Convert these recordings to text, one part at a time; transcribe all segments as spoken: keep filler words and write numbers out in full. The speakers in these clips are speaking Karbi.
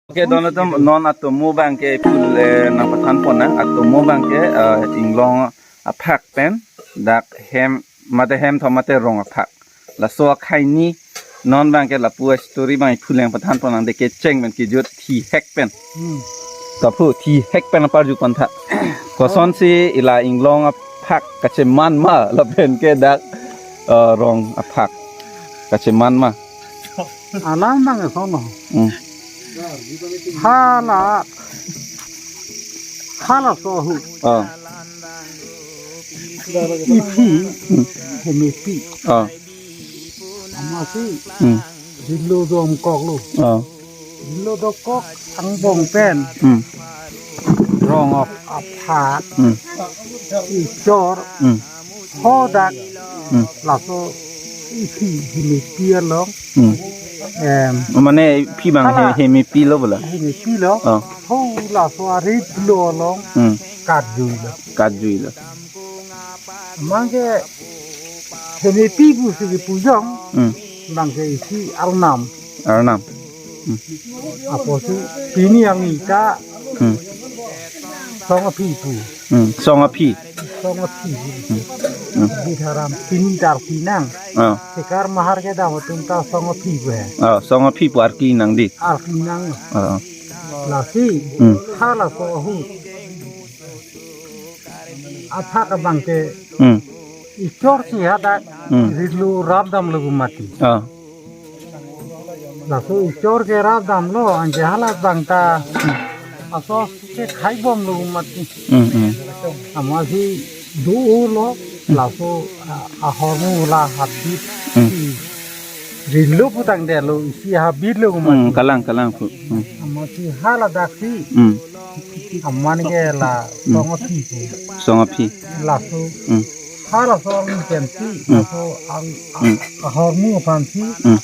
Oke, don atum, non atomo abangke phul, eh, nangpathan pon nang, atomo abangke, eh, inglong aphak pen dak hem, mate hem tho mate rong aphak. Laso akhai ni non abangke lapu a-story abang phul nangpathan pon nang, de kecheng pen kejut thihek pen. Hmm. Kaphu thihek pen aparju pon tha. Kosonsi ila inglong aphak kacheman ma lapen ke dak, eh, rong aphak kacheman ma? Alam abang eson lo. Hmm. Hala, halaso ahut. Oh. Iphi, hmm, hemepi. Oh. Amatsi, hmm, rinlo domkoklo. Oh. Rinlo dokok angbong pen. Hmm. Rong ap-, aphak. Hmm. Ichor. Hmm. Hadak. Hmm. Laso iphi hemepi along. Hmm. Em. Mane phi abang he, hala. Hemepi lo bola. Hemepi lo. Oh. Ho laso ariplo along. Hmm. Katjuilo. Katjuilo. Abangke hemepi pusi kepu jong. Hmm. Abangke isi Arnam. Arnam. Hmm. Apotsi pini angni ta. Hmm. Song aphi pu. Hmm. Song aphi. Song aphi. Hmm. Hmm. Bidharam pini ta arki nang. Ah. Sekar mahar kedam atum ta song aphi pu he. Ah, song aphi pu arki nang di. Arki nang. Ah. Lasi. Hmm. Halaso ahut. Aphak abangke. Hmm. Ichorsi hadak. Hmm. Rinlo rap damlo pu mati. Ah. Laso ichor ke rap damlo, anke hala abang ta aso ke khai bomlo pu mati. Hmm, hmm. Amatsi do-olo, laso a-, ahormu la habit. Hmm. Si rinlo putangdetlo, isi habitlo pu mati. Hmm, kalang, kalang pu. Hmm. Amatsi hala daksi. Hmm. Aman ke la, hmm, song aphi pu. Song aphi. Laso. Hmm. Halaso ang pensi, hmm, laso ang, ang, hmm, ahormu aphansi, hmm,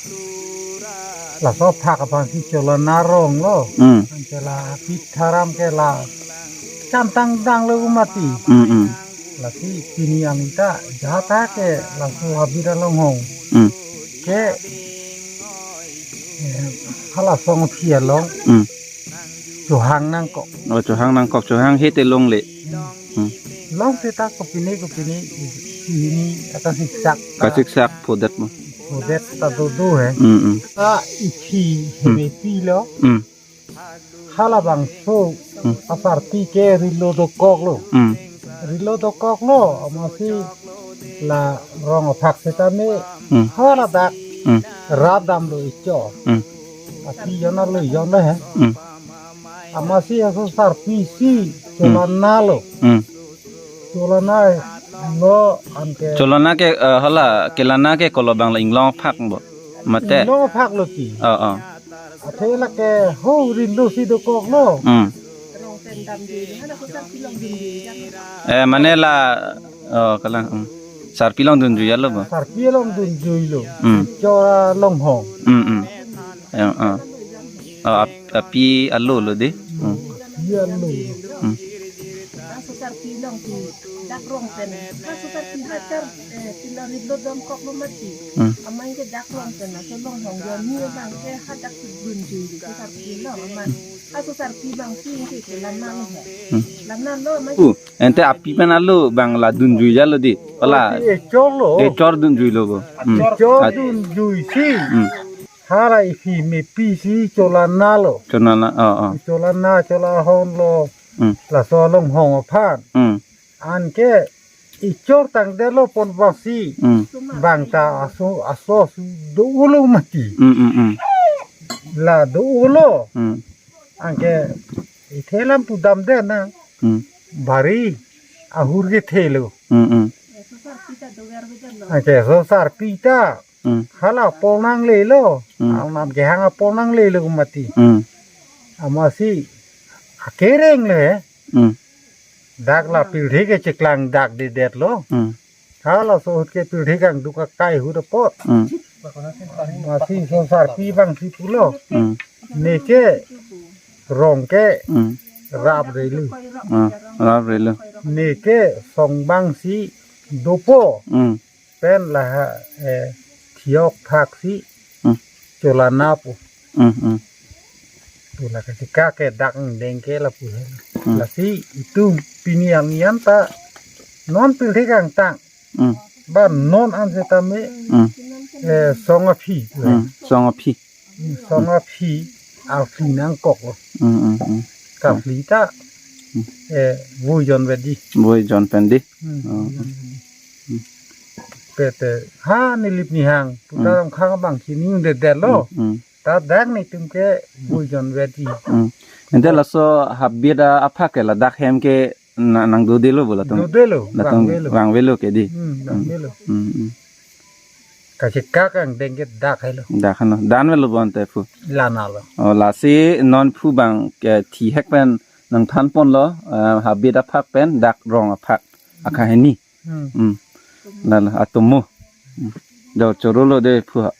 laso aphak aphansi Cholana ronglo. Hmm. Anke la Pitharam ke la chantang danglo pu mati. Hmm, hmm. Lasi pini angni ta jahata ke laso habit along hong. Hmm. Ke, eh, hala song aphi along. Hmm. Chohang nangkok. Oh, chohang nangkok, chohang hete longle. Hmm. Long seta kopine kopine, hini ata siksak. Kasiksak phodet mo. Phodet ta do do he. Hmm, hmm. Ta iphi, hmm, hemepi lo. Hmm. Halabangso, hmm, asarpi ke rinlo dokoklo. Hmm. Rinlo dokoklo, amatsi la rong aphak setame, hmm, haladak, hmm, rap damlo ichor. Hmm. Aphi jon arlo jon lo he. Hmm. Amatsi aso sarpi si, hmm, Cholana lo. Hmm. Cholana lo anke. Cholana ke, eh, hala, kelana ke kolo abang la inglong aphak bo. Mate. Inglong aphak lo ti. Oh, oh. Athe lake ho rinlo si dokoklo. Hmm. Eh, mane la, oh, kalang, hmm. Sarpi along dunjui alo bo. Sarpi along dunjuilo. Hmm. Chora longhong. Hmm, hmm. Eh, eh. Oh, ap-, api alo lo di. Hmm. Api alo. Hmm. Laso sarpi along pu dak rong pen. Laso sarpi hajar, eh, pila rinlo domkoklo mati. Hmm. Aman ke dak rong pen, laso longhong jonni abang ke hadak dunjui di sarpi along aman. Laso sarpi abang si ke ke lana lo he. Hmm. Lana lo aman. Uh, ante api pen alo abang la dunjui jalo di. Ola. Api echor lo. Echor dunjuilo bo. Hmm. Echor dunjui si. Hmm. Hala iphi mepi si Cholana lo. Cholana, oh, oh. Cholana, Cholahon lo. Hmm. Laso longhong aphan. Hmm. Anke ichor tangdetlo pon abangsi. Hmm. Abang ta aso, aso su do-olo mati. Hmm, hmm, hmm. La do-olo. Hmm. Anke ithelam pudamdet na. Hmm. Bari ahur kethelo. Hmm, hmm. Anke so sarpi ta. Hmm. Hala apor nanglelo. Hmm. Arnam kehang apor nanglelo pu mati. Hmm. Amatsi akereng le. Hmm. Dak la pirthe ke cheklang dak dedetlo. Hmm. Halaso ahut ke pirthe kangduk akai ahut apot. Hmm. Amatsi so sarpi abangsi pulo. Hmm. Neke rong ke, hmm, rap relu. Ah, rap relu. Neke song abangsi dopo. Hmm. Pen la ha, eh, thiok thaksi, hmm, Cholana pu. Hmm, hmm. Pu la kachekak ke dak angdeng ke lapu he. Hmm. Lasi itum pini arni anta non pilthek angtang. Hmm. Ba non an setame Hmm. eh, song aphi. Hmm. Song aphi. Hmm, song aphi arphli nangkok lo. Hmm, hmm, hmm. Karphli ta Hmm. eh, voijon vedi. Voijon pen di. Hmm, Hmm. voijon vedi. Hmm. Pete ha nelip nihang puta Hmm. ram khang abang kini undedetlo. Hmm, hmm. Ta dak netum ke voijon vedi. Hmm. Ante laso habit aphak ke ladak hem ke na- nangdodelo bo latum. Dodelo, Latum vangvelo. vangvelo ke di. Hmm, Hmm. vangvelo. Hmm, hmm. Kachekak angdeng ke dak helo. Dak helo. Dan velo bo ante phu. Lanalo. Oh, lasi non phu abang ke thihek pen nangthanponlo, eh, habit aphak pen dak rong aphak. Akahini. Hmm. Hmm. Lalo atomo. Hmm. Do chorolo de phu ha.